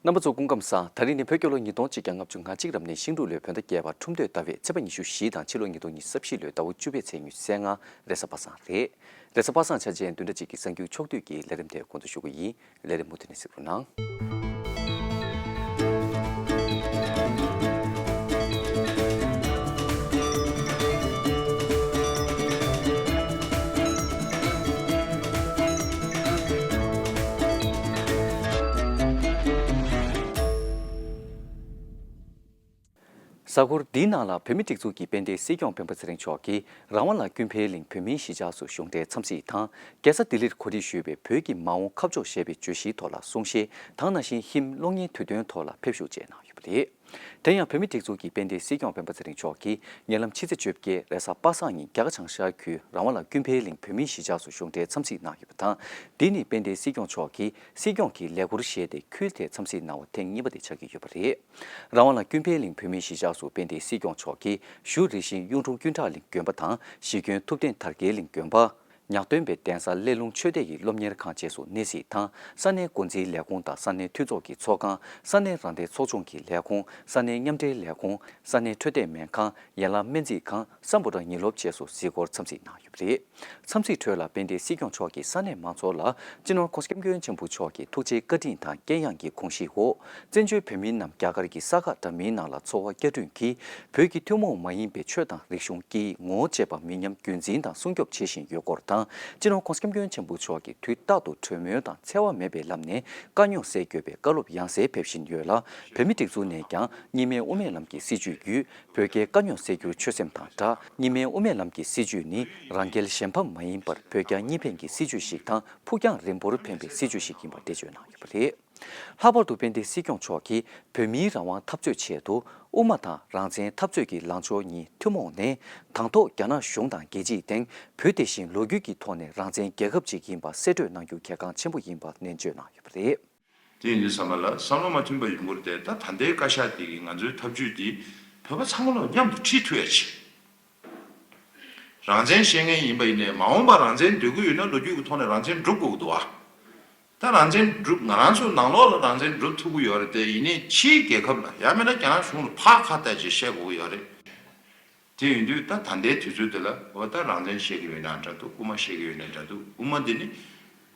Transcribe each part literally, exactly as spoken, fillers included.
རྣམ་པ་ཚོ་སྐུ་ཁམས་བཟང་། ད་རིང་ནི་བོད་རྒྱལ་ལོ་ཉིས་སྟོང་གཅིག་བརྒྱ་ལྔ་བཅུ་ང་གཅིག་རབ་གནས་ཤིང་འབྲུག་ལོའི་བོད་ཟླ་བརྒྱད་པ་ཁྲུམས་སྟོད་ཟླ་བའི་ཚེས་པ་ཉི་ཤུ་བཞི་དང་ཕྱི་ལོ་ཉིས་སྟོང་ཉི་ཤུ་རྩ་བཞི་ལོའི་ཟླ་བ་བཅུ་པའི་ཚེས་ཉི་ཤུ་རྩ་ལྔ་རེས་གཟའ་པ་སངས་རེད། རེས་གཟའ་པ་སངས་འཆར་ཅན་བདུན་ཕྲག་གཅིག་གི་གསར་འགྱུར་ཕྱོགས་བསྡུས་ཀྱི་ལས་རིམ་དེ་འགོ་འཛུགས་ཞུ་གི་ཡིན། ལས་རིམ་མུ་མཐུད་ནས་གཟིགས་རོགས་གནང་། གཟའ་འཁོར་འདིའི་ནང་ལ་བོད་མིའི་སྒྲིག་འཛུགས་ཀྱི་དཔལ་ལྡན་སྲིད་སྐྱོང་སྤེན་པ་ཚེ་རིང་མཆོག་གིས་རང་དབང་ལ་ཀུན་ཕན་གླིང་བོད་མིའི་གཞིས་ཆགས་སུ་གཞུང་འབྲེལ་འཚམས་གཟིགས་དང་། རྒྱལ་ས་ལྡི་ལིར་གོ་སྒྲིག་ཞུས་པའི་བོད་ཀྱི་མ་འོངས་ཁ་ཕྱོགས་ཞེས་པའི་བརྗོད་གཞིའི་ཐོག་ལ་གསུང་བཤད་དང་། ནང་བཞིན་ཧིན་གློག་བརྙན་དུས་སྟོན་ཐོག་ལ་ཕེབས་བཞུགས་བཅས་གནང་ཡོད་པ་རེད། དེ་ཡང་བོད་མིའི་སྒྲིག་འཛུགས་ཀྱི་དཔལ་ལྡན་སྲིད་སྐྱོང་སྤེན་པ་ཚེ་རིང་མཆོག་གིས་ཉེ་ལམ་ཕྱི་ཚེས་བཅོ་བརྒྱད་རེས་གཟའ་པ་སངས་ཉིན་རྒྱ་གར་བྱང་ཤར་ཁུལ་རང་དབང་ལ་ཀུན་ཕན་གླིང་བོད་མིའི་གཞིས་ཆགས་སུ་གཞུང་འབྲེལ་འཚམས་གཟིགས་གནང་ཡོད་པ་དང་། འདི་ནི་དཔལ་ལྡན་སྲིད་སྐྱོང་མཆོག་གིས་སྲིད་སྐྱོང་གི་ལས་འཁུར་བཞེས་ཏེ་ཁུལ་དེར་འཚམས་གཟིགས་གནང་བ་ཐེངས་གཉིས་པ་དེ་ཆགས་ཀྱི་ཡོད་པ་རེད། རང་དབང་ལ་ཀུན་ཕན་གླིང་བོད་མིའི་གཞིས་ཆགས་སུ་དཔལ་ལྡན་སྲིད་སྐྱོང་མཆོག་གིས་བཞུགས་རིང་བཞིན་གཡུང་དྲུང་ཀུན་གྲགས་གླིང་དགོན་པ་དང་། གཞིས་དགོན་ཐུབ་བསྟན་དར་རྒྱས་གླིང་དགོན་པ། ཉག་སྟོན་པའི་གདན་ས་སླེ་ལུང་ཆོས་སྡེ་ཡི་སློབ་གཉེར་ཁང་བཅས་སུ་གནས་གཟིགས་དང་། ས་གནས་འགོ་འཛིན་ལས་ཁུངས་དང་ས་གནས་འཐུས་ཚོགས་ཀྱི་ཚོགས་ཁང་། ས་གནས་རང་བདེན་ཚོགས་ཆུང་གི་ལས་ཁུངས། ས་གནས་མཉམ་འབྲེལ་ལས་ཁུངས། ས་གནས་འཕྲོད་བསྟེན་སྨན་ཁང་། ཡན་ལག་སྨན་རྩིས་ཁང་། སམ་བྷོ་ཊ་ཉིན་སློབ་བཅས་སུ་གཟིགས་སྐོར་འཚམས་གཟིགས་གནང་ཡོད་པ་རེད། འཚམས་གཟིགས་ཁྲོད་ལ་དཔལ་ལྡན་སྲིད་སྐྱོང་མཆོག་གིས་ས་གནས་མང་ཚོགས་ལ་སྤྱི་ནོར་༸གོང་ས་༸སྐྱབས་མགོན་ཆེན་པོ་མཆོག་གི་ཐུགས་རྗེ་བཀའ་དྲིན་དང་དཀྱེལ་ཡངས་ཀྱི་དགོངས་གཞིའི་འོག་བཙན་བྱོལ་བོད་མི་རྣམས་རྒྱ་གར་གྱི་ས་ཁག་འདྲ་མིན་ནང་ལ་འཚོ་བ་བསྐྱར་སྐྲུན་གྱིས། བོད་ཀྱི་ཐུན་མོང་མ་ཡིན་པའི་ཆོས་དང་རིག་གཞུང་། སྐད་ཡིག་ངོ་བོ་བཅས་པ་མི་ཉམས་རྒྱུན་འཛིན་དང་སྲུང་སྐྱོབ་བྱེད་བཞིན་ཡོད་སྐོར་དང་། སྤྱི་ནོར་༸གོང་ས་༸སྐྱབས་མགོན་ཆེན་པོ་མཆོག་གིས་དུས་རྟག་ཏུ་གྲོས་མོལ་དང་འཚེ་བ་མེད་པའི་ལམ་ནས་དཀའ་རྙོག་སེལ་དགོས་པའི་བཀའ་སློབ་ཡང་སེ་ཕེབས་བཞིན་ཡོད་ལ། བོད་མིའི་སྒྲིག་འཛུགས་ནས་ཀྱང་གཉིས་སྨན་དབུ་མའི་ལམ་གྱི་སྲིད་བྱུས་བརྒྱུད། བོད་རྒྱའི་དཀའ་རྙོག་སེལ་རྒྱུར་ཆོད་སེམས་དང་སྦྲགས། གཉིས་སྨན་དབུ་མའི་ལམ་གྱི་སྲིད་བྱུས་ནི་རང་རྒྱལ་གཞན་ཕམ་མ་ཡིན་པར་བོད་རྒྱ་གཉིས་ཕན་གྱི་སྲིད་བྱུས་ཤིག་དང་། ཕུགས་རྒྱང་རིང་པོར་ཕན་པའི་སྲིད་བྱུས་ཤིག་ཡིན་པ་འགྲེལ་བརྗོད་གནང་ཡོད་པ་རེད། ལྷག་པར་དུ་དཔལ་ལྡན་སྲིད་སྐྱོང་མཆོག་གིས་བོད་མིའི་རང་དབང་འཐབ་རྩོད་ཆེད་དུ་དབུ་མ་དང་རང་བཙན་འཐབ་རྩོད་ཀྱི་ལངས་ཕྱོགས་གཉིས་ཐུན་མོང་ནས་དང་ཐོག་རྒྱ་ནག་གཞུང་དང་རྒྱལ་སྤྱིའི་སྟེང་བོད་དེ་བཞིན་ལོ་རྒྱུས་ཀྱི་ཐོག་ནས་རང་བཙན་རྒྱལ་ཁབ་ཅིག་ཡིན་པ་གསལ་སྤྲོད་གནང་རྒྱུ་གལ་འགངས་ཆེན་པོ་ཡིན་པ་ནན་བརྗོད་གནང་ཡོད་པ་རེད། དེ་ཡིན་དུས་ཙམ་པ་ལ་བསམ་བློ་མ་མཐུན་པ་ཡོང་གི་རེད་དེ། ད་ད་ལྟའི་བཀའ་ཤག་དེ་གིས་ང་ཚོའི་འཐབ་ཇུས་དེ་བོད་པ་ཚང་མ་ལ་མཉམ་དུ་ཁྲིད་ཐུབ་ཡ་བྱེད། རང་བཙན་བཤད་མཁན་ཡིན་པ་ཡིན་ནའི་མ་འོངས་པར་རང་བཙན་འདོད་ཀྱི་ཡོད་ན་ལོ་རྒྱུས་ཀྱི་ཐོག་ནས་རང་བཙན་སྒྲུབ་དགོས་ཀྱི་འདུག་ཨ། ད་རང་བཙན་སྒྲུབ། ང་རང་ཚོ་ནང་ལོགས་ལ་རང་བཙན་སྒྲུབ་ཐུབ་ཀྱི་ཡོད་རེད་དེ། ཡིན་ནའི་ཕྱིའི་རྒྱལ་ཁབ་ལ་ཡང་མིན་ན་རྒྱ་ནག་གཞུང་ལ་ཕར་ཁ་གཏད་བྱས་བཤད་དགོས་ཀྱི་ཡོད་རེད། དེ་ཡིན་དུས་ད་ད་ལྟའི་དུས་ཚོད་འདི་ལ་འོ་ད་རང་བཙན་བཤད་ཀྱི་ཡོད་ན་འདྲ་འདུག་དབུ་མ་བཤད་ཀྱི་ཡོད་ན་འདྲ་འདུག་དབུ་མ་འདི་ནི་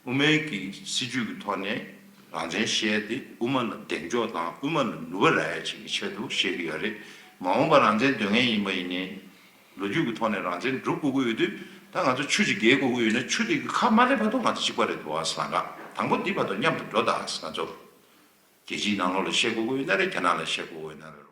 དབུ་མའི་གི་སྲིད་བྱུས་ཀྱི་ཐོག་ནས་རང་བཙན་བཤད་དེ་དབུ་མ་ལ་གདེང་འཇོག་དང་དབུ་མ་ལ་ནུས་པ་རག་ཡ་ཅིག་གི་ཆེད་དུ་བཤད་ཀྱི་ཡོད་རེད། མ་འོངས་པར་རང་བཙན་འདོད་མཁན་ཡིན་པ་ཡིན་ནའི་ལོ་རྒྱུས་ཀྱི་ཐོག་ནས་རང་བཙན་སྒྲུབ་དགོས་ཀྱི་ཡོད་དུས། ད་ང་ཚོ་ཆུ་ཅིག་བརྒལ་དགོས་ཀྱི་ཡོད་ན་ཆུ་དེ་གི་ཁ་མ་སླེབས་བར་དུ་ང་ཚོ་གཅིག་པ་རེད་འདུག་ཨ། ཟེར་ན་འདྲ། དང་པོ་འདི་བར་དུ་མཉམ་དུ་འགྲོ་དང་ང་ཚོ་རྒྱལ་སྤྱིའི་ནང་ལོགས་ལ་བཤད་དགོས་ཀྱི་ཡོད་ན་རེད། རྒྱ་ནག་ལ་བཤད་དགོས་ཀྱི་ཡོད་ན་རེད་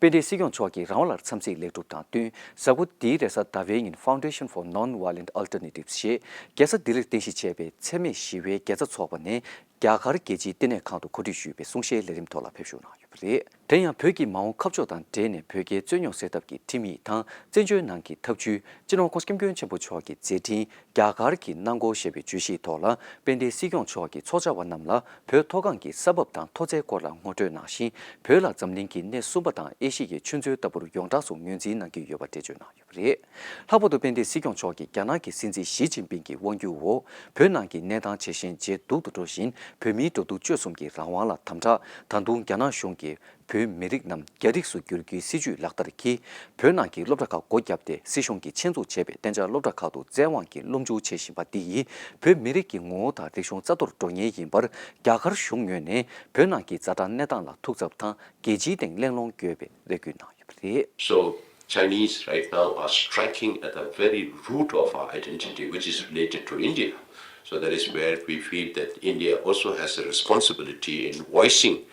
བ། དཔལ་ལྡན་སྲིད་སྐྱོང་མཆོག་གིས་རང་དབང་ལ་འཚམས་གཟིགས་ལེགས་གྲུབ་དང་བསྟུན། གཟའ་འཁོར་འདིའི་རེས་གཟའ་ཟླ་བའི་ཉིན་Foundation for Non-Violent Alternatives ཞེས་རྒྱལ་ས་ལྡི་ལིར་རྟེན་གཞི་བྱས་པའི་འཚེ་མེད་ཞི་བའི་དགེ་རྩ་ཚོགས་པ་ནས་རྒྱ་གར་རྒྱལ་སྤྱིའི་བསྟི་གནས་ཁང་དུ་གོ་སྒྲིག་ཞུས་པའི་གསུང་བཤད་ལས་རིམ་ཐོག་ལ་ཕེབས་བཞུགས་གནང་ཡོད་པ་རེད། དེ་ཡང་བོད་ཀྱི་མ་འོངས་ཁ་ཕྱོགས་དང་འབྲེལ་ནས་བོད་རྒྱའི་རྩོད་རྙོག་སེལ་ཐབས་ཀྱི་ཁྲིམས་ཡིག་དང་བཙན་བྱོལ་ནང་གི་ཐབས་ཇུས། སྤྱི་ནོར་༸གོང་ས་༸སྐྱབས་མགོན་ཆེན་པོ་མཆོག་གི་མཛད་འཕྲིན། རྒྱ་གར་གྱི་གནང་སྒོ་ཞེས་པའི་བརྗོད་གཞིའི་ཐོག་ལ་དཔལ་ལྡན་སྲིད་སྐྱོང་མཆོག་གིས་ཚོགས་བཅར་བ་རྣམས་ལ་བོད་མཐོ་སྒང་གི་ས་བབ་དང་མཐོ་ཚད་སྐོར་ལ་ངོ་སྤྲོད་གནང་ཞིང་། བོད་ལ་འཛམ་གླིང་གི་སྣེ་གསུམ་པ་དང་ཨེ་ཤི་ཡའི་ཆུ་མཛོད་ལྟ་བུར་ཡོངས་གྲགས་སུ་ངོས་འཛིན་གནང་གི་ཡོད་པ་འགྲེལ་བརྗོད་གནང་ཡོད་པ་རེད། ལྷག་པར་དུ་དཔལ་ལྡན་སྲིད་སྐྱོང་མཆོག་གིས་རྒྱ་ནག་གི་སྲིད་འཛིན་ཞི་ཅིན་ཕིང་གི་དབང་སྒྱུར་འོག་བོད་ནང་གི་གནས་སྟངས་ཇེ་ཞན་ཇེ་སྡུག་ཏུ་འགྲོ་བཞིན། བོད་མིའི་འགྲོ་འདུག་སྤྱོད་གསུམ་གྱི་རང་དབང་ལ་དམ་དྲག་ད་དུང་རྒྱ་ནག་གཞུང་གིས་བོད་མི་རིགས་རྣམས་རྒྱ་རིགས་སུ་བསྒྱུར་རྒྱུའི་སྲིད་བྱུས་ལག་བསྟར་གྱིས། བོད་ནང་གི་སློབ་གྲྭ་ཁག་སྒོ་བརྒྱབ་སྟེ། སྲིད་གཞུང་གིས་ཆེད་འཛུགས་བྱས་པའི་གཏན་འཇགས་སློབ་གྲྭ་ཁག་ཏུ་བཙན་དབང་གིས་སློབ་འཇུག་བྱེད་བཞིན་པ་འདི་ཡིས། བོད་མི་རིགས་ཀྱི་ངོ་བོ་དང་རིག་གཞུང་རྩ་གཏོར་འགྲོ་ཉེན་ཡིན་པར། རྒྱ་གར་གཞུང་ངོས་ནས་བོད་ནང་གི་ཛ་དྲག་གནས་སྟངས་ལ་ཐུགས་འཚབ་དང་། རྒྱལ་སྤྱིའི་སྟེང་གླེང་སློང་དགོས་པའི་རེ་སྐུལ་གནང་ཡོད་པ་རེད། So, Chinese right now are striking at the very root of our identity, which is related to India. So that is where we feel that India also has a responsibility in voicing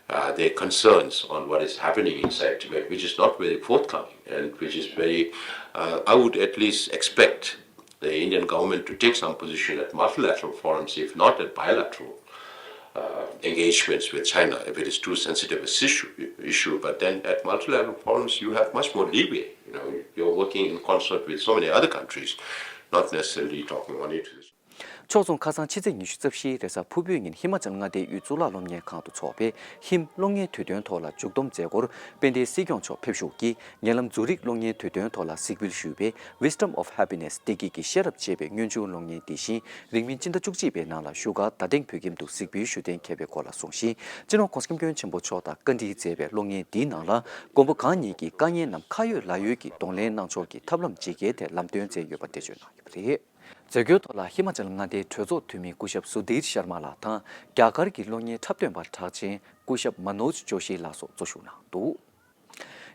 uh, their concerns on what is happening inside Tibet, which is not very forthcoming and which is very, uh, I would at least expect the Indian government to take some position at multilateral forums, if not at bilateral uh, engagements with China, if it is too sensitive a issue, issue. But then at multilateral forums, you have much more leeway. You know, you're working in concert with so many other countries, not necessarily talking only to this. ཕྱོགས་མཚུངས་ཁ་སང་ཕྱི་ཚེས་ཉི་ཤུ་རྩ་བཞིའི་རེས་གཟའ་ཕུར་བུའི་ཉིན་ཧི་མ་ཅལ་མངའ་སྡེའི་དབུས་གཙུག་ལག་སློབ་གཉེར་ཁང་དུ་འཚོགས་པའི་ཧིམ་གློག་བརྙན་དུས་སྟོན་ཐོག་ལ་མཇུག་བསྡོམས་མཛད་སྒོར་དཔལ་ལྡན་སྲིད་སྐྱོང་མཆོག་ཕེབས་བཞུགས་ཀྱིས། ཉེ་ལམ་ཛུ་རིག་གློག་བརྙན་དུས་སྟོན་ཐོག་ལ་གཟིགས་འབུལ་ཞུས་པའི་Wisdom of Happiness བདེ་སྐྱིད་ཀྱི་ཤེས་རབ་ཅེས་པའི་སྔོན་བྱུང་གློག་བརྙན་དེ་བཞིན་རིང་མིན་སྤྱི་ཟླ་བཅུ་གཅིག་པའི་ནང་ལ་བཞུགས་སྒར་རྡ་སྟེང་བོད་ཁྱིམ་དུ་གཟིགས་འབུལ་ཞུ་གཏན་འཁེལ་བའི་སྐོར་ལ་གསུངས་ཤིང་། སྤྱི་ནོར་༸གོང་ས་༸སྐྱབས་མགོན་ཆེན་པོ་མཆོག་དང་བཀའ་འདྲི་མཛད་པའི་གློག་བརྙན་འདིའི་ནང་ལ་མགོན་པོ་གང་ཉིད་ཀྱིས་དཀའ་ངལ་རྣམས་ཁ་ཡོད་ལག་ཡོད་ཀྱིས་གདོང་ལེན་གནང་ཕྱོགས་ཀྱི་ཐབས་ལམ་ཇི་དགེའི་ཐད་ལམ་སྟོན་མཛད་ཡོད་པ་འགྲེལ་བརྗོད་གནང་ཡོད་པ་རེད། མཛད་སྒོའི་ཐོག་ལ་ཧི་མ་ཅལ་མངའ་སྡེའི་གྲོས་ཚོགས་འཐུས་མི་སྐུ་ཞབས་སུ་དྷིར་ཤར་མ་ལགས་དང་རྒྱ་གར་གྱི་གློག་བརྙན་འཁྲབ་སྟོན་པ་གྲགས་ཅན་སྐུ་ཞབས་མ་ནོཇ་ཇོ་ཤི་ལགས་སོགས་གཙོ་བཞུགས་གནང་འདུག།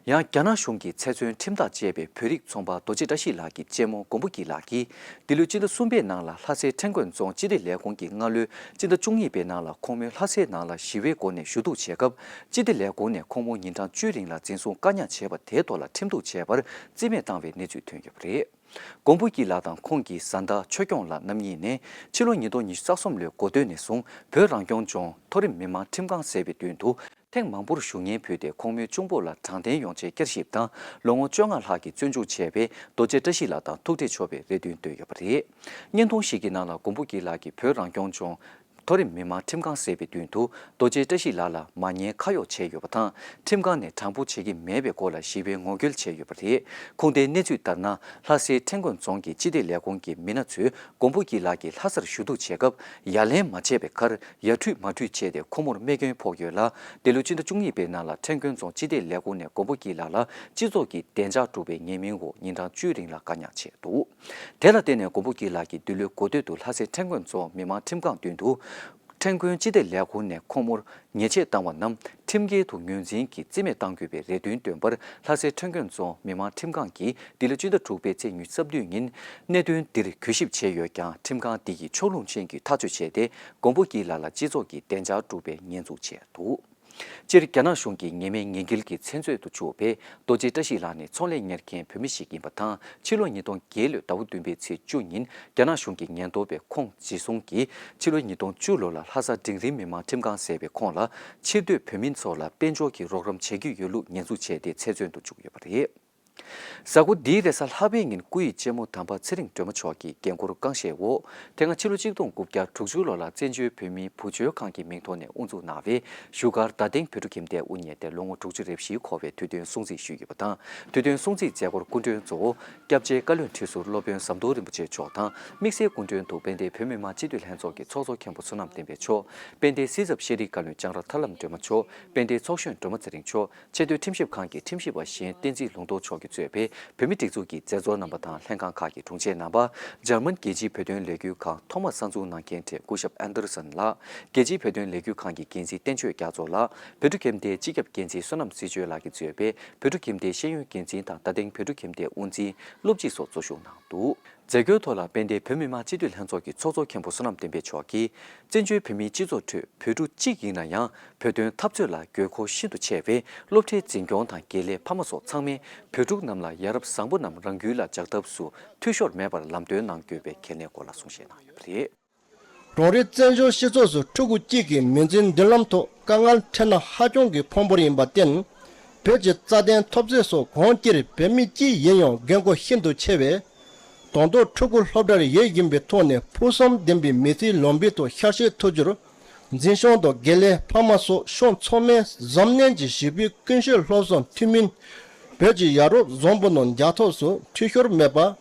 ཡང་རྒྱ་ནག་གཞུང་གིས་ཚེ་བཙོན་ཁྲིམས་ཐག་བཅད་པའི་བོད་རིགས་ཚོང་པ་རྡོ་རྗེ་བཀྲ་ཤིས་ལགས་ཀྱི་གཅེན་མོ་མགོན་པོ་སྐྱིད་ལགས་ཀྱིས་འདི་ལོའི་སྤྱི་ཟླ་གསུམ་པའི་ནང་ལ་ལྷ་སའི་ཁྲེང་ཀོན་རྫོང་སྤྱི་བདེ་ལས་ཁུངས་ཀྱི་སྔ་ལོའི་སྤྱི་ཟླ་བཅུ་གཉིས་པའི་ནང་ལ་ཁོང་མོའི་ལྷ་སའི་ནང་ལ་ཞི་བའི་སྒོ་ནས་ཞུ་གཏུག་བྱས་སྐབས། སྤྱི་བདེ་ལས་ཁུངས་ནས་ཁོང་མོ་ཉིན་གྲངས་བཅུའི་རིང་ལ་འཛིན་བཟུང་བཀག་ཉར་བྱས་པ་དེའི་ཐོག་ལ་ཁྲིམས་གཏུག་བྱས་པར་རྩིས་མེད་བཏང་བའི་གནས་ཚུལ་ཐོན་ཡོད་པ་རེད། མགོན་པོ་སྐྱིད་ལགས་དང་ཁོང་གི་བཟའ་ཟླ་ཆོས་སྐྱོང་ལགས་རྣམ་གཉིས་ནས་ཕྱི་ལོ་ཉིས་སྟོང་ཉི་ཤུ་རྩ་གསུམ་ལོའི་འགོ་སྟོད་ནས་བཟུང་བོད་རང་སྐྱོང་ལྗོངས་མཐོ་རིམ་མི་དམངས་ཁྲིམས་ཁང་ཟེར་བའི་མདུན་དུ་ཐེངས་མང་པོར་ཞུ་སྙན་ཕུལ་ཏེ། ཁོང་མོའི་གཅུང་པོ་ལ་དྲང་བདེན་ཡོང་ཆེད་བསྐྱར་ཞིབ་དང་ལོ་ངོ་བཅོ་ལྔ་ལྷག་གིས་བཙོན་འཇུག་བྱས་པའི་རྡོ་རྗེ་བཀྲ་ཤིས་ལགས་དང་ཐུག་འཕྲད་ཆོག་པའི་རེ་འདུན་བཏོན་ཡོད་པ་རེད། བརྙན་ཐུང་ཞིག་གི་ནང་ལ་མགོན་པོ་སྐྱིད་ལགས་ཀྱིས་བོད་རང་སྐྱོང་ལྗོངས་མཐོ་རིམ་མི་དམངས་ཁྲིམས་ཁང་ཟེར་བའི་མདུན་དུ་རྡོ་རྗེ་བཀྲ་ཤིས་ལགས་ལ་མ་ཉེས་ཁ་གཡོགས་བྱས་ཡོད་པ་དང་། ཁྲིམས་ཁང་ནས་དྲང་པོ་བྱེད་ཀྱི་མེད་པའི་སྐོར་ལ་ཞི་བའི་ངོ་རྒོལ་བྱས་ཡོད་པ་རེད། ཁུངས་ལྡན་གནས་ཚུལ་ལྟར་ན། ལྷ་སའི་ཁྲེང་ཀོན་རྫོང་གི་སྤྱི་བདེ་ལས་ཁུངས་ཀྱི་མི་སྣ་ཚོས་མགོན་པོ་སྐྱིད་ལགས་ཀྱི་ལྷ་སར་ཞུ་གཏུག་བྱེད་སྐབས་ཡ་ལན་མ་བྱས་པའི་ཁར། ཡ་ཁྲུས་མ་ཁྲུས་བྱས་ཏེ་ཁོ་མོར་རྨས་སྐྱོན་ཕོག་ཡོད་ལ། འདི་ལོའི་སྤྱི་ཟླ་བཅུ་གཉིས་པའི་ནང་ལ་ཁྲེང་ཀོན་རྫོང་སྤྱི་བདེ་ལས་ཁུངས་ནས་མགོན་པོ་སྐྱིད་ལགས་ལ་སྤྱི་ཚོགས་ཀྱི་བདེ་འཇགས་སྒྲུབ་པའི་ཉེས་མིང་འོག་ཉིན་གྲངས་བཅུའི་རིང་ལ་བཀག་ཉར་བྱས་འདུག། དེ་ལ་བརྟེན་ནས་མགོན་པོ་སྐྱིད་ལགས་ཀྱིས་འདི་ལོའི་འགོ་སྟོད་དུ་ལྷ་སའི་ཁྲེང་ཀོན་རྫོང་མི་དམངས་ཁྲིམས་ཁང་མདུན་དུ། ཁྲེང་ཀོན་སྤྱི་བདེ་ལས་ཁུངས་ནས་ཁོ་མོར་ཉེས་ཆད་བཏང་བ་རྣམས་ཁྲིམས་འགལ་དུ་ངོས་འཛིན་གྱིས་རྩིས་མེད་གཏང་དགོས་པའི་རེ་འདུན་བཏོན་པར། ལྷ་སའི་ཁྲེང་ཀོན་རྫོང་མི་དམངས་ཁྲིམས་ཁང་གིས་འདི་ལོའི་སྤྱི་ཟླ་དྲུག་པའི་ཚེས་ཉི་ཤུ་རྩ་བདུན་ཉིན་གནད་དོན་འདིར་གུས་ཞིབ་བྱས་ཡོད་ཀྱང་། ཁྲིམས་ཁང་འདི་ཡིས་ཕྱོགས་ལྷུང་ཅན་གྱི་ཐག་གཅོད་བྱས་ཏེ། མགོན་པོ་སྐྱིད་ལགས་ལ་སྤྱི་ཚོགས་ཀྱི་བདེ་འཇགས་སྒྲུབ་པའི་ཉེས་འཛུགས་བྱས་འདུག། སྤྱིར་རྒྱ་ནག་གཞུང་གིས་ཉེས་མེད་ཉེས་འགེལ་གྱི་མཚན་མཛོད་དུ་བཅུག་པའི་རྡོ་རྗེ་བཀྲ་ཤིས་ལགས་ནི་ཚོང་ལས་གཉེར་མཁན་བུད་མེད་ཞིག་ཡིན་པ་དང་། ཕྱི་ལོ་ཉིས་སྟོང་བརྒྱད་ལོའི་ཟླ་བ་བདུན་པའི་ཚེས་བཅུ་ཉིན་རྒྱ་ནག་གཞུང་གི་ཉེན་རྟོག་པས་ཁོང་འཛིན་བཟུང་གིས། ཕྱི་ལོ་ཉིས་སྟོང་བཅུ་ལོ་ལ་ལྷ་ས་འབྲིང་རིམ་མི་དམངས་ཁྲིམས་ཁང་ཟེར་བའི་ཁོངས་ལ་ཕྱིར་སྡོད་བོད་མི་ཚོ་ལ་དཔལ་འབྱོར་གྱི་རོགས་རམ་བྱེད་ཀྱི་ཡོད་ལུགས་ཉེས་འཛུགས་བྱས་ཏེ་ཚེ་བཙོན་དུ་བཅུག་ཡོད་པ་རེད། གཟའ་འཁོར་འདིའི་རེས་གཟའ་ལྷག་པའི་ཉིན་སྐུ་ཡི་གཅེན་མོ་དམ་པ་ཚེ་རིང་སྒྲོལ་མ་མཆོག་གིས་འགན་འཁུར་རྐང་བཞེས་འོག། དེ་སྔ་ཕྱི་ལོ་གཅིག་སྟོང་དགུ་བརྒྱ་དྲུག་ཅུ་ལོ་ལ་བཙན་བྱོལ་བོད་མིའི་བུ་བཅོལ་ཁང་གི་མིང་ཐོག་ནས་དབུ་འཛུགས་གནང་བའི་བཞུགས་སྒར་རྡ་སྟེང་བོད་ཕྲུག་ཁྱིམ་སྡེའི་དབུ་བརྙེས་ཏེ་ལོ་ངོ་དྲུག་ཅུ་རེ་བཞིའི་འཁོར་བའི་དུས་སྟོན་སྲུང་བརྩི་ཞུས་ཡོད་པ་དང་། དུས་སྟོན་སྲུང་བརྩིའི་མཛད་སྒོར་སྐུ་མགྲོན་གཙོ་བོ་སྐྱབས་རྗེ་བཀའ་བློན་ཁྲི་ཟུར་སློབ་དཔོན་ཟམ་གདོང་རིན་པོ་ཆེ་མཆོག་དང་། དམིགས་བསལ་སྐུ་མགྲོན་དུ་དཔལ་ལྡན་བོད་མི་མང་སྤྱི་འཐུས་ལྷན་ཚོགས་ཀྱི་ཚོགས་གཙོ་མཁན་པོ་བསོད་ནམས་བསྟན་འཕེལ་མཆོག། དཔལ་ལྡན་སྲིད་ཚབ་ཤེས་རིག་བཀའ་བློན་ལྕང་ར་ཐར་ལམ་སྒྲོལ་མ་མཆོག། དཔལ་ལྡན་ཚོགས་གཞོན་སྒྲོལ་མ་ཚེ་རིང་མཆོག། ཆེས་མཐོའི་ཁྲིམས་ཞིབ་ཁང་གི་ཁྲིམས་ཞིབ་པ་གཞན་བསྟན་འཛིན་ལུང་རྟོགས་མཆོག་གིས་གཙོས་པའི་བོད་མི་སྒྲིག་འཛུགས་ཀྱི་མཛད་གཙོ་རྣམ་པ་དང་ལྷན་ཁང་ཁག་གི་དྲུང་ཆེ་རྣམ་པ། འཇར་མན་རྒྱལ་སྤྱིའི་བོད་དོན་ལས་འགུལ་ཁང་ཐོག་མ་གསར་འཛུགས་གནང་མཁན་གྲས་སྐུ་ཞབས་ཨན་ཏར་སན་ལགས། རྒྱལ་སྤྱིའི་བོད་དོན་ལས་འགུལ་ཁང་གི་འགན་འཛིན་བསྟན་ཆོས་རྒྱ་མཚོ་ལགས། བོད་ཕྲུག་ཁྱིམ་སྡེའི་སྤྱི་ཁྱབ་འགན་འཛིན་བསོད་ནམས་སྲིད་གཅོད་ལགས་ཀྱིས་གཙོས་པའི་བོད་ཕྲུག་ཁྱིམ་སྡེའི་ཤེས་ཡོན་འགན་འཛིན་དང་རྡ་སྟེང་བོད་ཕྲུག་ཁྱིམ་སྡེའི་དབུ་འཛིན་སློབ་སྤྱི་སོགས་གཙོ་བཞུགས་གནང་འདུག། མཛད་སྒོའི་ཐོག་ལ་དཔལ་ལྡན་བོད་མི་མང་སྤྱི་འཐུས་ལྷན་ཚོགས་ཀྱི་ཚོགས་གཙོ་མཁན་པོ་བསོད་ནམས་བསྟན་འཕེལ་མཆོག་གིས། བཙན་བྱོལ་བོད་མིའི་སྤྱི་ཚོགས་ཁྲོད་བོད་ཕྲུག་གཅིག་ཡིན་ན་ཡང་བོད་དོན་འཐབ་རྩོད་ལ་དགོས་མཁོ་ཤིན་ཏུ་ཆེ་བས། སློབ་གྲྭའི་འཛིན་སྐྱོང་དང་དགེ་ལས་ཕ་མ་སོགས་ཚང་མས་བོད་ཕྲུག་རྣམས་ལ་ཡ་རབས་བཟང་པོ་རྣམས་རང་རྒྱུད་ལ་འཇགས་ཐབས་སུ་འཐུས་ཤོར་མེད་པར་ལམ་སྟོན་གནང་དགོས་པའི་གལ་གནད་སྐོར་ལ་གསུང་བཤད་གནང་ཡོད་པ་རེད། གངས་རིའི་བཙན་བྱོལ་སྤྱི་ཚོགས་སུ་ཕྲུ་གུ་གཅིག་གིས་མི་འཛིན་མདུན་ལམ་ཐོག་དཀའ་ངལ་འཕྲད་ན་ཧ་ཅང་གི་ཕངས་པོ་ཡིན་པར་བརྟེན། བོད་ཀྱི་རྩ་དོན་འཐབ་རྩོད་སོགས་གང་ཅིར་བོད་མི་གཅིག་ཡིན་ཡང་འགན་ཁུར་ཤིན་ཏུ་ཆེ་བས། དང་ཐོག་ཕྲུ་གུ་སློབ་གྲྭར་ཡོད་བཞིན་པའི་ཐོག་ནས་ཕུགས་བསམ་ལྡན་པའི་མི་ཚེའི་ལམ་བུའི་ཐོག་ཤར་གཤེགས་ཐུབ་རྒྱུར། འཛིན་སྐྱོང་དང་དགེ་ལས་ཕ་མ་སོགས་ཕྱོགས་ཚང་མས་གཟབ་ནན་གྱིས་བཞི་པའི་ཀུན་སྤྱོད་སློབ་གསོ་མཐུན་མིན་བོད་ཀྱི་ཡ་རབས་བཟང་པོ་རྣམས་འཇགས་ཐབས་སུ་འཐུས་ཤོར་མེད་པར་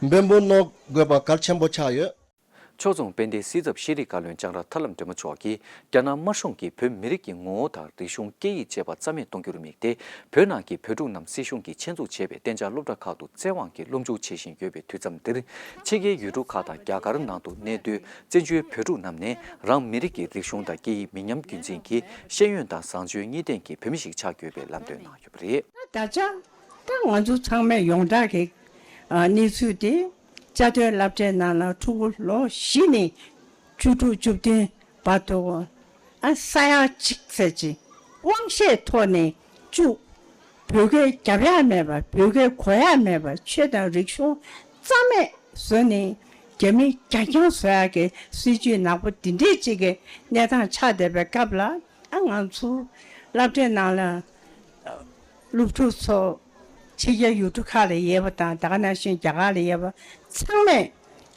འབད་འབུངས་གནང་དགོས་པ་གལ་ཆེན་པོ་ཆགས་ཡོད། ཕྱོགས་མཚུངས་དཔལ་ལྡན་སྲིད་ཚབ་ཤེས་རིག་བཀའ་བློན་ལྕང་ར་ཐར་ལམ་སྒྲོལ་མ་མཆོག་གིས། རྒྱ་ནག་དམར་གཞུང་གིས་བོད་མི་རིགས་ཀྱི་ངོ་བོ་དང་རིག་གཞུང་སྐད་ཡིག་བཅས་པ་རྩ་མེད་གཏོང་རྒྱུར་དམིགས་ཏེ། བོད་ནང་གི་བོད་ཕྲུག་རྣམས་སྲིད་གཞུང་གིས་ཆེད་འཛུགས་བྱས་པའི་གཏན་འཇགས་སློབ་གྲྭ་ཁག་ཏུ་བཙན་དབང་གིས་སློབ་འཇུག་བྱེད་བཞིན་ཡོད་པའི་དུས་མཚམས་འདིར། ཕྱི་རྒྱལ་ཡུལ་གྲུ་ཁག་དང་རྒྱ་གར་ནང་དུ་གནས་སྡོད་བཙན་བྱོལ་བོད་ཕྲུག་རྣམས་ནས་རང་མི་རིགས་ཀྱི་རིག་གཞུང་དང་སྐད་ཡིག་མི་ཉམས་རྒྱུན་འཛིན་གྱིས་ཤེས་ཡོན་དང་བཟང་སྤྱོད་གཉིས་ལྡན་གྱི་བོད་མི་ཞིག་ཆགས་དགོས་པའི་ལམ་སྟོན་གནང་ཡོད་པ་རེད། ད་ཆ་ད་ང་ཚོ་ཚང་མས་ཡོངས་གྲགས་ཀྱི་གནས་ཚུལ་དེ། བཅའ་སྡོད་སློབ་གྲྭའི་ནང་ལ་ཕྲུ་གུ་ལོ་བཞི་ནས་བཅུ་དྲུག་བཅུ་བདུན་བར་དུ་ཨ་ས་ཡ་གཅིག་ཙམ་ཅིག་དབང་ཤེད་ཐོག་ནས་བཅུག་བོད་སྐད་རྒྱབ་ཡག་མེད་པ། བོད་སྐད་གོ་ཡག་མེད་པ། ཆོས་དང་རིག་གཞུང་རྩ་མེད་བཟོས་ནས་རྒྱ་མི་རྒྱ་རྐྱང་བཟོ་ཡག་གི་སྲིད་ཇུས་ནག་པོ་འདི་འདྲས་ཅིག་གི་གནས་སྟངས་ཆགས་བསྡད་པའི་སྐབས་ལ། ཨ་ང་ཚོ་སློབ་གྲྭའི་ནང་ལ་སློབ་ཕྲུག་ཚོ་ཕྱི་རྒྱལ་ཡུལ་གྲུ་ཁག་ལ་ཡོད་པ་དང་། ད་ག་ནང་བཞིན་རྒྱ་གར་ལ་ཡོད་པ་ཚང་མས་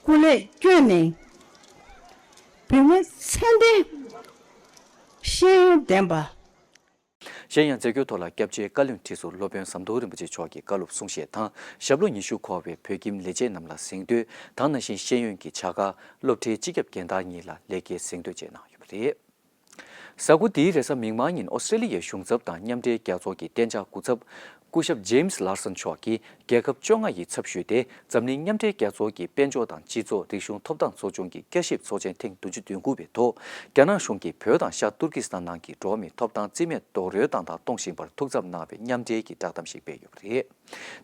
སྐུ་ལས་བསྐྱོན་ནས་ བོད་མི་ཚད་ལྡན་ཤེས་ཡོན་ལྡན་པ། གཞན་ཡང་མཛད་སྒོའི་ཐོག་ལ་སྐྱབས་རྗེ་བཀའ་བློན་ཁྲི་ཟུར་སློབ་དཔོན་ཟམ་གདོང་རིན་པོ་ཆེ་མཆོག་གིས་བཀའ་སློབ་གསུང་བཤད་དང་ཞབས་ལོ་ཉི་ཤུ་འཁོར་བའི་བོད་ཁྱིམ་ལས་བྱེད་རྣམས་ལ་གཟེངས་བསྟོད་དང་ནང་བཞིན་ཤེས་ཡོན་གྱི་བྱ་དགའ་སློབ་གྲྭའི་སྤྱི་ཁྱབ་འགན་བདག་གཉིས་ལ་ལས་ཀའི་གཟེངས་བསྟོད་བཅས་གནང་ཡོད་པ་རེད། གཟའ་འཁོར་འདིའི་རེས་གཟའ་མིག་དམར་ཉིན་ཨོ་སི་ཀྲེ་ལི་ཡའི་གཞུང་ཚབ་དང་མཉམ་འབྲེལ་རྒྱལ་ཚོགས་ཀྱི་གཏན་འཇགས་སྐུ་ཚབ་སྐུ་ཞབས་ཇེམ་སི་ལར་སན་མཆོག་གིས་རྒྱལ་ཁབ་བཅོ་ལྔ་ཡི་ཚབ་ཞུས་ཏེ་འཛམ་གླིང་མཉམ་འབྲེལ་རྒྱལ་ཚོགས་ཀྱི་དཔལ་འབྱོར་དང་སྤྱི་ཚོགས་རིག་གཞུང་ཐོབ་ཐང་ཚོགས་ཆུང་གི་བསྐྱར་ཞིབ་ཚོགས་ཆེན་ཐེངས་བདུན་ཅུ་དོན་དགུ་པའི་ཐོག་རྒྱ་ནག་གཞུང་གིས་བོད་དང་ཤར་ཏུར་ཀི་སི་ཐན་ནང་གི་འགྲོ་བ་མིའི་ཐོབ་ཐང་རྩིས་མེད་རྡོག་རོལ་བཏང་སྟངས་གཏོང་བཞིན་པར་ཐུགས་འཚབ་གནང་བའི་མཉམ་འབྲེལ་གྱི་བསྒྲགས་གཏམ་ཞིག་སྤེལ་ཡོད་པ་རེད།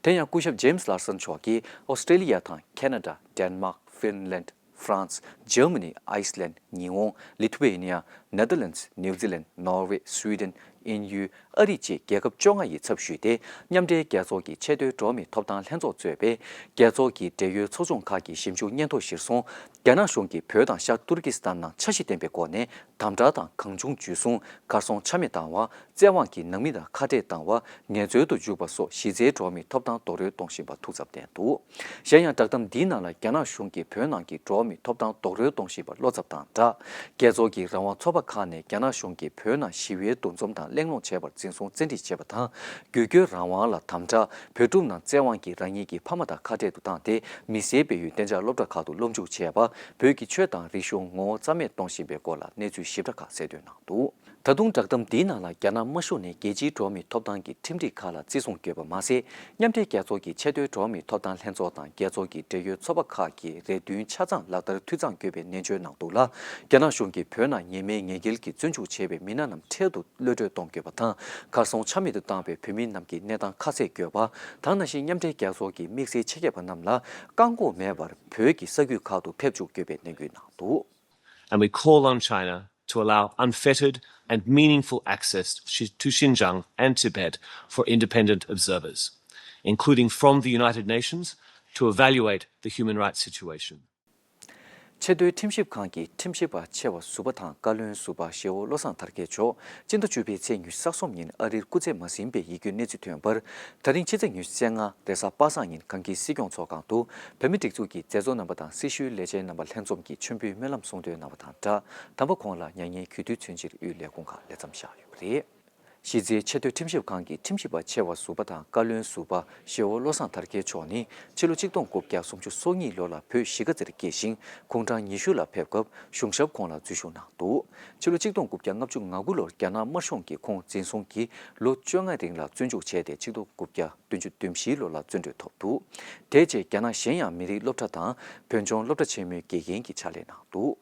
དེ་ཡང་སྐུ་ཞབས་ཇེམ་སི་ལར་སན་མཆོག་གིས་ཨོ་སི་ཀྲེ་ལི་ཡ་དང་ཁེ་ན་ཌ། ཌེན་མཱག་ཧྥིན་ལན། ཧྥ་རན་སི། འཇར་མ་ནི། ཨའི་སི་ལན། ཉི་ཧོང་། ལི་ཐུ་ཝེ་ནི་ཡ། ནེ་དར་ལེན་སི། ནིའུ་ཛི་ལན། ནོར་ཝེ། སུའི་ཌེན། དབྱིན་ཡུལ། ཨ་རི་བཅས་རྒྱལ་ཁབ་བཅོ་ལྔ་ཡི་ཚབ་ཞུས་ཏེ་མཉམ་འབྲེལ་རྒྱལ་ཚོགས་ཀྱི་ཆེས་མཐོའི་འགྲོ་བ་མིའི་ཐོབ་ཐང་ལྷན་ཚོགས་གཙོས་པའི་རྒྱལ་ཚོགས་ཀྱི་འབྲེལ་ཡོད་ཚོགས་ཆུང་ཁག་གི་ཞིབ་འཇུག་སྙན་ཐོ་གཞིར་བཟུང་རྒྱ་ནག་གཞུང་གིས་བོད་དང་ཤར་ཏུར་ཀི་སི་ཐན་ནང་འཆར་གཞི་ལྡན་པའི་སྒོ་ནས་དམ་དྲག་དང་གང་བྱུང་འཇུ་བཟུང་། གར་སོང་ཆ་མེད་བཏང་བ། བཙན་དབང་གིས་ནང་མི་དང་ཁ་བྲལ་བཏང་བ། ངལ་རྩོལ་དུ་འཇུག་པ་སོགས་གཞི་རྩའི་འགྲོ་བ་མིའི་ཐོབ་ཐང་རྡོག་རོལ་གཏོང་བཞིན་པར་ཐུགས་འཚབ་བསྟན་འདུག་གཞན་ཡང་བསྒྲགས་གཏམ་འདིའི་ནང་ལ་རྒྱ་ནག་གཞུང་གིས་བོད་ནང་གི་འགྲོ་བ་མིའི་ཐོབ་ཐང་རྡོག་རོལ་གཏོང་བཞིན་པར་བློ་འཚབ་དང་སྦྲགས། རྒྱལ་ཚོགས་ཀྱི་རང་དབང་ཚོགས་པ་ཁག་ནས་རྒྱ་ནག་གཞུང་གིས་བོད་ནང་ཞི་བའི་འདུ་འཛོམས་དང་གླེང་སློང་བྱས་པར་འཛིན་བཟུང་བཙན་ཁྲིད་བྱས་པ་དང་། རྒྱུད་སྐྱོང་རང་དབང་ལ་དམ་དྲག་བོད་ཕྲུག་རྣམས་བཙན་དབང་གིས་རང་ཉིད་ཀྱི་ཕ་མ་དང་ཁ་བྲལ་དུ་བཏང་སྟེ། མི་སེར་སྤེལ་ཡུལ་གཏན་འཇགས་སློབ་གྲྭ་ཁག་ཏུ་སློབ་འཇུག་བྱས་པ། བོད་ཀྱི་ཆོས་དང་རིག་གཞུང་ངོ་བོ་རྩ་མེད་གཏོང་བཞིན་པའི་སྐོར་ལ་གནས་ཚུལ་ཞིབ་ཕྲ་ཁག་གསལ་སྟོན་གནང་འདུག་ད་དུང་བསྒྲགས་གཏམ་འདིའི་ནང་ལ་རྒྱ་ནག་དམར་གཞུང་ནས་རྒྱལ་སྤྱིའི་འགྲོ་བ་མིའི་ཐོབ་ཐང་གི་ཁྲིམས་སྒྲིག་ཁག་ལ་བརྩི་སྲུང་དགོས་པ་མ་ཟད། མཉམ་འབྲེལ་རྒྱལ་ཚོགས་ཀྱི་ཆེས་མཐོའི་འགྲོ་བ་མིའི་ཐོབ་ཐང་ལྷན་ཚོགས་དང་རྒྱལ་ཚོགས་ཀྱི་འབྲེལ་ཡོད་ཚོགས་པ་ཁག་གི་རེ་འདུན་ཆ་ཚང་ལག་བསྟར་འཐུས་ཚང་དགོས་པའི་ནན་བརྗོད་གནང་འདུག་ལ། རྒྱ་ནག་གཞུང་གིས་བོད་ནང་ཉེས་མེད་ངན་འགེལ་གྱིས་བཙོན་འཇུག་བྱས་པའི་མི་སྣ་རྣམས་འཕྲལ་དུ་གློད་གྲོལ་གཏོང་དགོས་པ་དང་། གར་སོང་ཆ་མེད་དུ་བཏང་བའི་བོད་མི་རྣམས་ཀྱི་གནས་སྟངས་ཁ་གསལ་དགོས་པ་དང་། ནང་བཞིན་མཉམ་འབྲེལ་རྒྱལ་ཚོགས་ཀྱི་དམིགས་བསལ་ཆེད་མཁས་པ་རྣམས་ལ་བཀག་འགོག་མེད་པར་བོད་ཀྱི་ས་ཁུལ་ཁག་ཏུ་ཕེབས་འཇུག་དགོས་པའི་ནན་སྐུལ་གནང་འདུག And we call on China to allow unfettered and meaningful access to Xi- to Xinjiang and Tibet for independent observers, including from the United Nations, to evaluate the human rights situation. ཆེས་མཐོའི་ཁྲིམས་ཞིབ་ཁང་གི་ཁྲིམས་ཞིབ་པ་ཆེ་བ་ཟུར་པ་དང་བཀའ་བློན་ཟུར་པ་ཞེ་བོ་བློ་བཟང་དར་རྒྱས་མཆོག་སྤྱི་ཟླ་བཅུ་པའི་ཚེས་ཉི་ཤུ་རྩ་གསུམ་ཉིན་ཨ་རིར་སྐུ་ཚེ་མ་ཟིན་པའི་ཡིད་སྐྱོའི་གནས་ཚུལ་ཐོན་པར། ད་རིང་ཕྱི་ཚེས་ཉི་ཤུ་རྩ་ལྔ་རེས་གཟའ་པ་སངས་ཉིན་གངས་སྐྱིད་སྲིད་སྐྱོང་ཚོགས་ཁང་དུ་བོད་མི་སྒྲིག་འཛུགས་ཀྱི་མཛད་གཙོ་རྣམ་པ་དང་སྲི་ཞུའི་ལས་བྱེད་རྣམ་པ་ལྷན་འཛོམས་ཀྱིས་མཆོད་འབུལ་སྨོན་ལམ་གསུང་འདོན་གནང་བ་དང་སྦྲགས། དམ་པ་ཁོང་ལ་མྱ་ངན་གུས་འདུད་མཚོན་ཕྱིར་དབུས་ལས་ཁུངས་ཁག་ལས་མཚམས་བཞག་ཡོད་པ་རེད། གཞི་རྩའི་ཆེས་མཐོའི་ཁྲིམས་ཞིབ་ཁང་གི་ཁྲིམས་ཞིབ་པ་ཆེ་བ་ཟུར་པ་དང་བཀའ་བློན་ཟུར་པ་ཞེ་བོ་བློ་བཟང་དར་རྒྱས་མཆོག་ནི་ཕྱི་ལོ་གཅིག་སྟོང་དགུ་བརྒྱ་སུམ་ཅུ་སོ་གཉིས་ལོ་ལ་བོད་གཞིས་ཀ་རྩེར་སྐྱེས་ཤིང་། དགུང་གྲངས་ཉི་ཤུ་ལ་ཕེབས་སྐབས་གཞུང་ཞབས་ཁོངས་ལ་འཛུལ་ཞུགས་གནང་འདུག་ཕྱི་ལོ་གཅིག་སྟོང་དགུ་བརྒྱ་ལྔ་བཅུ་ང་དགུ་ལོར་རྒྱ་ནག་དམར་གཞུང་གིས་ཁོང་འཛིན་བཟུང་གིས་ལོ་བཅོ་ལྔ་རིང་ལ་བཙོན་འཇུག་བྱས་ཏེ། གཅིག་སྟོང་དགུ་བརྒྱ་བདུན་ཅུ་དོན་བཞི་ལོ་ལ་བཙོན་གྲོལ་ཐོབ་འདུག་དེའི་རྗེས་རྒྱ་ནག་གཞན་ཡང་མི་རིགས་སློབ་གྲྭ་དང་བོད་ལྗོངས་སློབ་གྲྭ་ཆེན་མོའི་དགེ་རྒན་གྱི་ཕྱག་ལས་གནང་འདུག་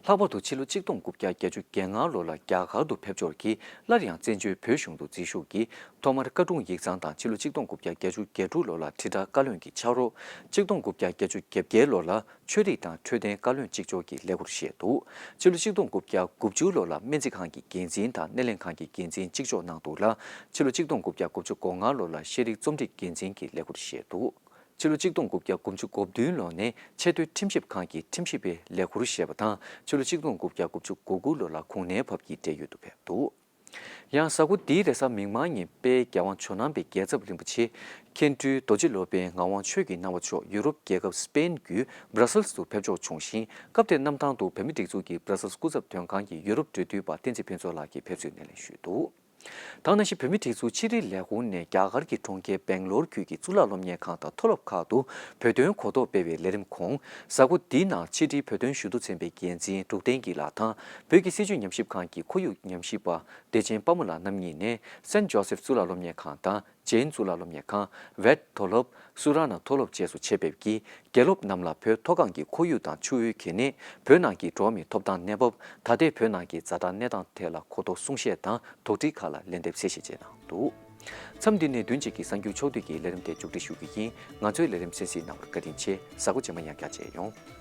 ལྷག་པར་དུ་ཕྱི་ལོ་གཅིག་སྟོང་དགུ་བརྒྱ་བརྒྱད་ཅུ་གྱ་ལྔ་ལོ་ལ་རྒྱ་གར་དུ་ཕེབས་འབྱོར་གྱིས་སླར་ཡང་བཙན་བྱོལ་བོད་གཞུང་དུ་འཛུལ་ཞུགས་ཀྱིས། ཐོག་མར་བཀའ་དྲུང་ཡིག་ཚང་དང་ཕྱི་ལོ་གཅིག་སྟོང་དགུ་བརྒྱ་བརྒྱད་ཅུ་གྱ་དྲུག་ལོ་ལ་ཁྲི་ཁྲག་བཀའ་བློན་གྱི་ཕྱག་རོགས། གཅིག་སྟོང་དགུ་བརྒྱ་བརྒྱད་ཅུ་གྱ་བརྒྱད་ལོ་ལ་ཆོས་རིག་དང་འཕྲོད་བསྟེན་བཀའ་བློན་གཅིག་ལྕོགས་ཀྱི་ལས་ཁུར་བཞེས་འདུག་ཕྱི་ལོ་གཅིག་སྟོང་དགུ་བརྒྱ་དགུ་བཅུ་ལོ་ལ་སྨན་རྩིས་ཁང་གི་འགན་འཛིན་དང་སྣེ་ལེན་ཁང་གི་འགན་འཛིན་གཅིག་ལྕོགས་གནང་འདུག་ལ། ཕྱི་ལོ་གཅིག་སྟོང་དགུ་བརྒྱ་དགུ་བཅུ་གོ་ལྔ་ལོ་ལ་ཤེས་རིག་རྩོམ་སྒྲིག་འགན་འཛིན་གྱི་ལས་ཁུར་བཞེས་འདུག་ཕྱི་ལོ་གཅིག་སྟོང་དགུ་བརྒྱ་དགུ་བཅུ་གོ་བདུན་ལོ་ནས་ཆེས་མཐོའི་ཁྲིམས་ཞིབ་ཁང་གི་ཁྲིམས་ཞིབ་པའི་ལས་ཁུར་བཞེས་པ་དང་། ཕྱི་ལོ་གཅིག་སྟོང་དགུ་བརྒྱ་དགུ་བཅུ་གོ་དགུ་ལོ་ལ་གུང་ནན་བབས་ཀྱི་བགྲེས་ཡོལ་དུ་ཕེབས་འདུག་ཡང་གཟའ་འཁོར་འདིའི་རེས་གཟའ་མིག་དམར་ཉིན་དཔལ་རྒྱལ་དབང་ཇོ་ནང་པའི་རྒྱལ་ཚབ་རིན་པོ་ཆེ་མཁན་སྤྲུལ་རྡོ་རྗེ་སློབ་དཔོན་ངག་དབང་ཆོས་ཀྱི་སྣང་བ་མཆོག་ཡུ་རོབ་རྒྱལ་ཁབ་སི་པེན་བརྒྱུད་སྦྲ་སེལ་སུ་ཕེབས་འབྱོར་བྱུང་ཞིང་། སྐབས་དེར་གནམ་ཐང་དུ་བོད་མི་སྒྲིག་འཛུགས་ཀྱི་སྦྲ་སེལ་སྐུ་ཚབ་དོན་ཁང་གི་ཡུ་རོབ་འབྲེལ་མཐུད་པ་བསྟན་འཛིན་ཕུན་ཚོགས་ལགས་ཀྱིས་ཕེབས་བསུའི་སྣེ་ལེན་ཞུས་འདུག་དེ་ནང་བཞིན་བོད་མི་སྒྲིག་འཛུགས་ཕྱི་དྲིལ་ལས་ཁུངས་ནས་རྒྱ་གར་གྱི་གྲོང་ཁྱེར་སྦེང་ལོར་ཁུལ་གྱི་གཙུག་ལག་སློབ་གཉེར་ཁང་དང་མཐོ་སློབ་ཁག་ཏུ་བོད་དོན་གོ་རྟོགས་སྤེལ་བའི་ལས་རིམ་ཁོངས། གཟའ་འཁོར་འདིའི་ནང་ཕྱི་དྲིལ་བོད་དོན་ཞུ་གཏུག་ཚན་པའི་འགན་འཛིན་འབྲུག་བསྟན་སྐྱིད་ལགས་དང་། བོད་ཀྱི་སྲིད་བྱུས་ཉམས་ཞིབ་ཁང་གི་ཁོར་ཡུག་ཉམས་ཞིབ་པ་བདེ་ཆེན་དཔའ་མོ་ལགས་རྣམ་གཉིས་ནས་སེན་ཇོ་སེབ་གཙུག་ལག་སློབ་གཉེར་ཁང་དང་། ཇེན་གཙུག་ལག་སློབ་གཉེར་ཁང་། ཝེད་མཐོ་སློབ། སུ་ར་ན་མཐོ་སློབ་བཅས་སུ་ཆེད་ཕེབས་ཀྱིས། དགེ་སློབ་རྣམས་ལ་བོད་མཐོ་སྒང་གི་ཁོར་ཡུག་དང་ཆུ་བོའི་གལ་གནད། བོད་ནང་གི་འགྲོ་བ་མིའི་ཐོབ་ཐང་གནས་བབ། ད་ལྟའི་བོད་ནང་གི་ཛ་དྲག་གནས་སྟངས་ཐད་ལ་གོ་རྟོགས་གསུང་བཤད་དང་དོགས་འདྲི་ཁག་ལ་ལན་འདེབས་གསལ་བཤད་བཅས་གནང་འདུག་མཚམས་འདི་ནས་བདུན་གཅིག་གི་གསར་འགྱུར་ཕྱོགས་བསྡུས་ཀྱི་ལས་རིམ་དེ་མཇུག་སྒྲིལ་ཞུ་རྒྱུ་ཡིན། ང་ཚོའི་ལས་རིམ་གསན་གཟིགས་གནང་བར་བཀའ་དྲིན་ཆེ། གཟའ་འཁོར་རྗེས་མ་ཡང་བསྐྱར་མཇལ་ཡོང་།